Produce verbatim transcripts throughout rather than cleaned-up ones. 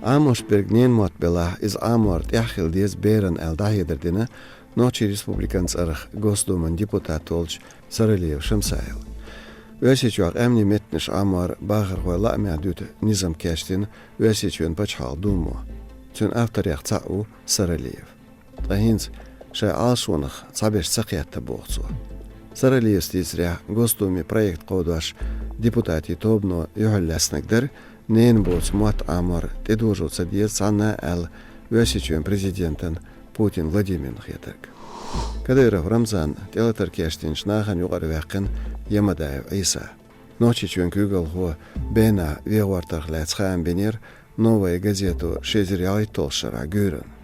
Ӏамош берг ненан мотт белахь, иза Ӏамор тӀехь хила деза берана аьлла дӀахьедар дина Нохчийн Республикан цӀарах Госдуман депутат волчу Саралиев Шамсайла. Оьрсийчохь къаьмнийн меттанаш Ӏамор бахархойн лаамех дуьту низам кечдина Оьрсийчоьнан пачхьалкхан думо. Цуьнан авторех цхьаъ ву Саралиев. Ткъа хӀинца шайн Ӏалашонах цхьаберш ца кхетта боху цо. Саралиевс дийцарехь, Госдумин проект кховдош депутатийн тобано юьхьарлаьцнарг дара, ненан боцу мотт Ӏамор тӀедожо ца деза цхьанна аьлла Оьрсийчоьнан президентана Путин Владимирна хетарг. Кадыров Рамзан тӀелатар кечдинчу нахана юкъара ваьккхина Ямадаев Ӏийса. Нохчийчоьнан куьйгалхо бенах вехорах лаьцна хаам бинера «Новая газета» ши эзар ялхитталгӀачу шарахь гуьйранна.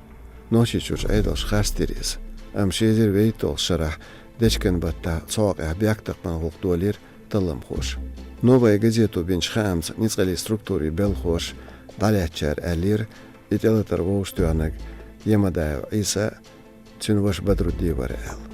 Нохчийчуьрчу Ӏедалша харцдира иза, амма ши эзар вуьрхӀитталгӀачу шарахь дечкен баттахь цхьа къехь бехктакхаман гӀуллакх долийра талламхоша. «Новая газета» бинчу хаамца ницкъаллин структурийн белхахоша дӀалаьцначара аьллера, и тӀелатар вовшахтоьхнарг Ямадаев Ӏийса, цуьнан ваша Бадрудди вара аьлла.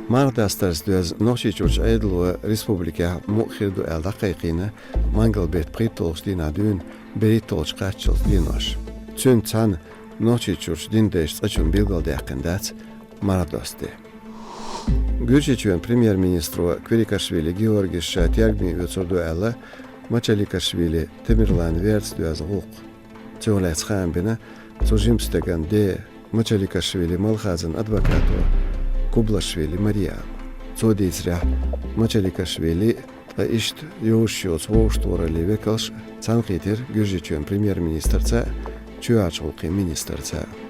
Марха достарца доьзна Нохчийчуьрчу Ӏедало республикехь мукъа хир ду аьлла дӀакхайкхийна мангал-беттан пхийтталгӀачу дийнахь дуьйна берхӀитталгӀачу кхаччалц денош. Цуьнца цхьаьна Нохчийчуьрчу динан дайша цкъачунна билгалдаьккхина дац марха доста де. Гуьржийчоьнан премьер-министро Квирикашвили Георгис ша тергаме оьцур ду аьлла Мачаликашвили Тамерлана верца доьзна гӀуллакх. Цунах лаьцна хаам бина цу жимачу стеган ден Мачаликашвили Малхазан адвокато Кублашвили Мариама. Цо дийцарехь, Мачаликашвили, ткъа иштта йовзуш йоцу вовшахтохараллин векалш цхьаьнакхийтира Гуьржийчоьнан премьер-министрца а, чоьхьарчу гӀуллакхийн министрца а.